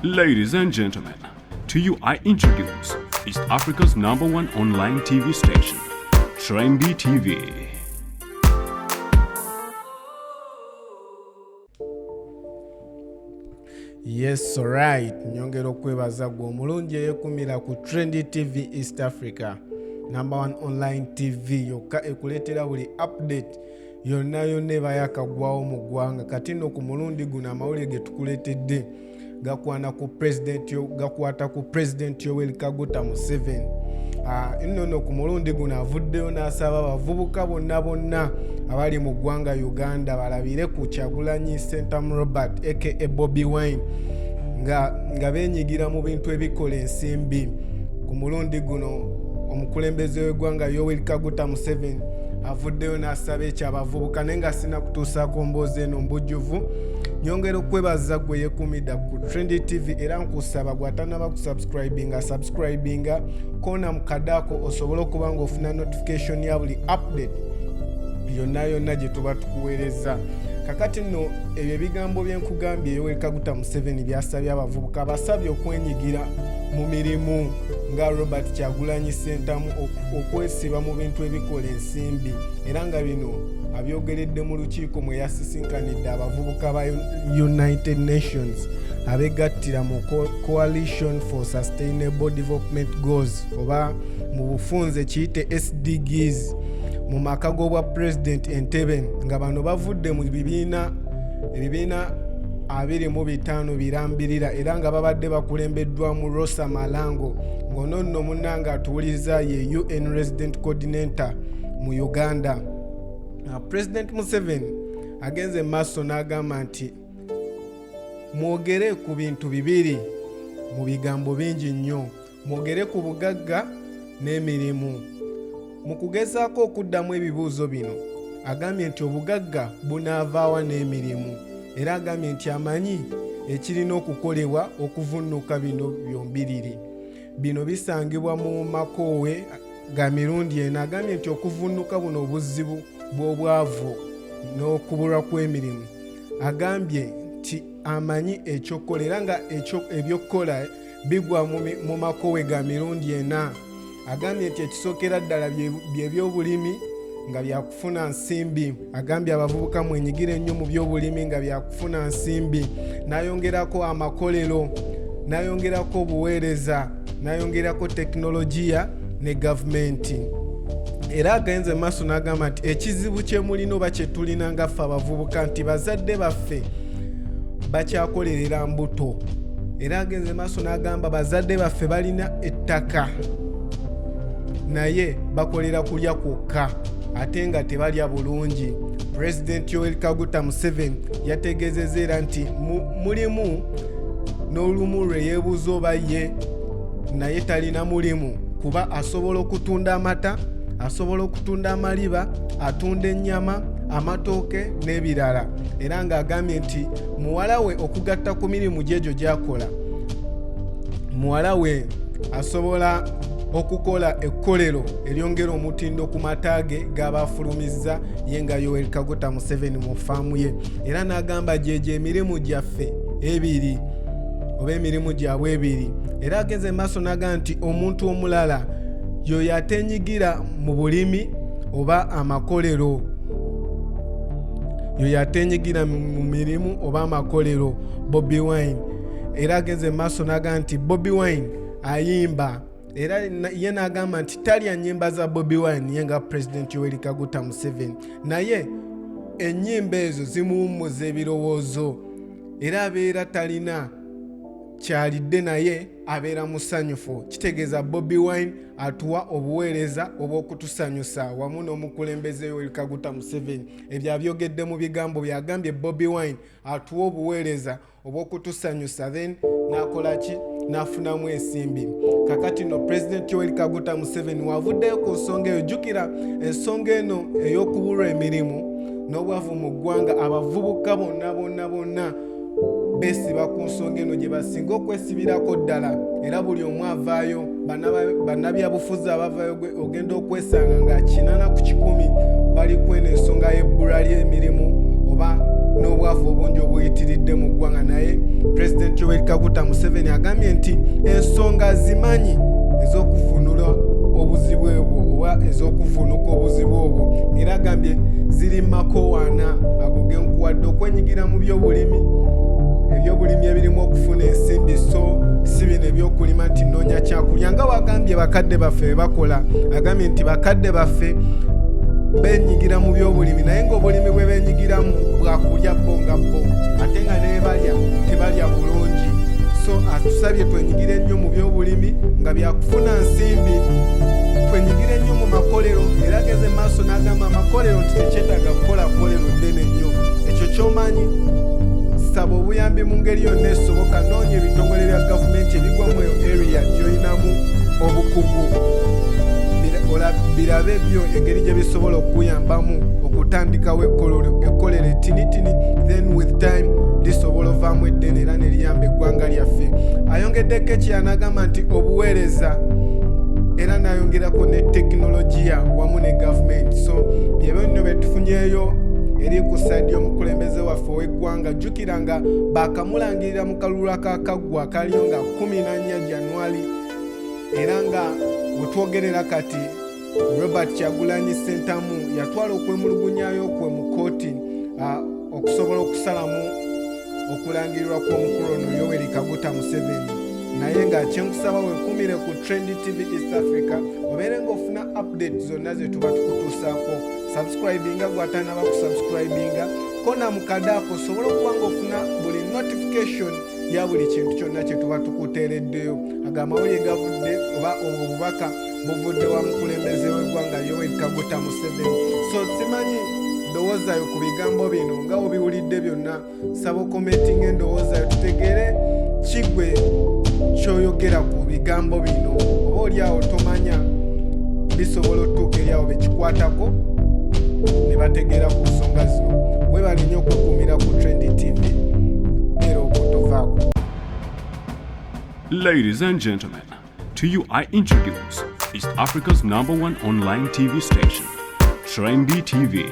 Ladies and gentlemen, to you I introduce East Africa's number one online TV station, Trendy TV. Yes, alright. Nyongera okwebaza gwe omulungi eyekumira ku Trendy TV East Africa, number one online TV yokka ekuleetera buli update yonna yonna eba yakagwawo mu ggwanga. Kati nno ku mulundi guno amawulire ge tukuleetedde gakwana ku president gakwata ku President Yoweri Kaguta Museveni. Nno no ku mulundi guno avuddeyo n'asaba abavubuka bonna bonna abali mu ggwanga Uganda balabire ku Kyagulanyi Ssentamu Robert aka Bobi Wine nga beenyigira mu bintu ebikola ensimbi. Ku mulundi guno omukulembeze w'eggwanga Yoweri Kaguta Museveni avuddeyo n'asaba ekyo abavubuka. Naye nga sina kutuusaako mboozi eno mbujjuvu, nyongera okwebaza gwe yekumidda ku Trendy TV, era nkusaba gwatanaba kusubscribinga, subscribinga koona mu kadaako osobole okuba nga ofuna notification ya buli update yonna yonna gye tuba tukuweereza. Kakati nno ebyo ebigambo bye nkugambye Yoweri Kaguta Museveni byasabye abavubuka, abasabye okwenyigira mu mirimu nga Robert Kyagulanyi Ssentamu, okwesiba mu bintu ebikola ensimbi, era nga bino abyogeredde mu lukiiko mwe yasisinkanidde abavubuka ba United Nations abegattira mu Coalition for Sustainable Development Goals, oba mu bufunze kiyite SDGs, mu maka g'obwa President Entebbe, nga bano bavudde mu bibiina ebibiina 25 birambirira, era nga babadde bakulembeddwamu Rosa Malango, ng'ono nno munnange atuwuliriza ye UN Resident Coordinator mu Uganda. President Museveni agenze maaso n'agamba nti mwogere ku bintu bibiri mu bigambo bingi nnyo, mwogere ku bugagga n'emirimu. Mu kugezaako okuddamu ebibuuzo bino, agambye nti obugagga bunaavaawa n'emirimu, era agambye nti amanyi ekirina okukolebwa okuvunnuka bino byombiriri. Bino bisangibwa mu makoowe ga mirundi ena. Agambye nti okuvunnuka buno obuzibu bw'obwavu n'okubulwa kw'emirimu, agambye nti amanyi ekyokukola, era nga ebyokukola bigwa mu makowe ga mirundi ena. Agambye nti ekisookera ddala bye byobulimi nga byakufuna nsimbi. Agambye abavubuka mwenyigire nnyo mu byobulimi nga byakufuna nsimbi, n'ayongerako amakolero, n'ayongerako obuweereza, n'ayongerako tekinologiya ne gavumenti. Era agenze maaso n'agamba nti ekizibu kye mulina oba kye tulina nga ffe abavubuka nti bazadde baffe bakyakolerera mbuto. Era agenze maaso n'agamba bazadde baffe balina ettaka naye bakolera kulya kwokka ate nga tebalya bulungi. Pulezidenti Yoweri Kaguta Museveni yategeezezza era nti mulimu n'olumu lwe yeebuuza oba ye naye talina mulimu, kuba asobola okutunda amata, asobola okutunda amaliba, atunda ennyama, amatooke n'ebirala, era ng'agambye nti muwala we okugatta ku mirimu gyegyo gy'akola, muwala we asobola okukola ekkolero eryongera omutindo ku mata ge g'aba afulumizza ye nga Yoweri Kaguta Museveni mu faamu ye. Era n'agamba gyegyo emirimu gyaffe ebiri oba emirimu gyabwe ebiri. Era agenze maaso n'agamba nti omuntu omulala yoyo atenyigira mu bulimi oba amakolero, yoyo atenyigira mu mirimu oba amakolero, Bobi Wine. Era agenze maaso n'agamba nti Bobi Wine ayimba, era ye n'agamba nti talya nnyimba za Bobi Wine ye nga President Yoweri Kaguta Museveni, naye ennyimba ezo zimuwummuza ebirowoozo, era abeera talina kyalidde naye abeera musanyufu. Kitegeeza Bobi Wine atuwa obuweereza obw'okutusanyusa wamu n'omukulembeze Yoweri Kaguta Museveni. Ebyo abyogedde mu bigambo byagambye Bobi Wine atuwa obuweereza obw'okutusanyusa, then n'akola ki? N'afunamu ensimbi. Kakati no President Yoweri Kaguta Museveni wavuddeyo ku nsonga eyo. Jjukira ensonga eno ey'okubulwa emirimu n'obwavu mu ggwanga, abavubuka bonna bonna bonna beesiba ku nsonga eno gye basinga okwesibirako ddala, era buli omu avaayo, bannabyabufuzi abavaayo, ogenda okwesanga nga 80% bali kweno ensonga y'ebbula ly'emirimu oba n'obwavu obungi obuyitiridde mu ggwanga. Naye Pulezidenti Yoweri Yoweri Kaguta Museveni agambye nti ensonga zimanyi ez'okuvunula obuzibu obwo oba ez'okuvunuka obuzibu obwo, era agambye ziri makowana ago genkuwadde okwenyigira mu byobulimi, ebyobulimi ebirimu okufuna ensimbi, so si bino ebyokulima nti noonya kyakulya nga wagambye bakadde baffe bebakola. Agambye nti bakadde baffe benyigira mu byobulimi, naye ng'obulimi bwe benyigiramu bwakulya bo nga bo, ate nga nebalya tebalya bulungi. So atusabye twenyigire nnyo mu byobulimi nga byakufuna nsimbi, twenyigire nnyo mu makolero. Era ageze maaso n'agamba amakolero nti tekyetaaga kukola kolero ddene nnyo. Ekyo kyomanyi, saba obuyambi mu ngeri yonna esoboka, noonya ebitongole bya gavumenti ebigwa mu eyo area gy'olinamu obukugu, birabe byo engeri gye bisobola okukuyambamu okutandikawo ekkolero ettinitini, then with time lisobola ovaamu eddene era ne liyamba eggwanga lyaffe. Ayongeddeko ekirala n'agamba nti obuweereza, era n'ayongerako ne tekinologiya wamu ne gavumenti. So byebyo nno byetufunyeeyo eri ku side y'omukulembeze waffe ow'eggwanga. Jjukira nga baakamulangirira mu kalulu akakaggwa akaliyo nga 14 January, era nga wetwogerera kati Robert Kyagulanyi Ssentamu yatwala okwemulugunyayo kwe mu kooti okusobola okusalamu okulangirirwa kw'omukulu ono Yoweri Kaguta Museveni. Naye nga kyenkusaba, wekumire ku Trend TV East Africa, obeere ng'ofuna update zonna ze tuba tukutuusaako. Subscribinga gwatanaba kusubscribinga, kona mukade ako osobole okuba ng'ofuna buli notification ya buli kintu kyonna kye tuba tukuteereddeyo. Ago amawulire gavudde oba obwo obubaka buvudde wa mukulembeze w'eggwanga Yoweri Kaguta Museveni. So simanyi ndowoozayo ku bigambo bino nga obiwulidde byonna. Saba okomentinga endowoozayo tutegeere kigwe kyoyogera ku bigambo bino, oba oli awo tomanya bisobola otutuuka eri awo bekikwatako ne bategeera ku nsonga zino. Webale nnyo okwekuumira ku Trend TV era okutovaako. Ladies and gentlemen, to you I introduce East Africa's number one online TV station, Trendy TV.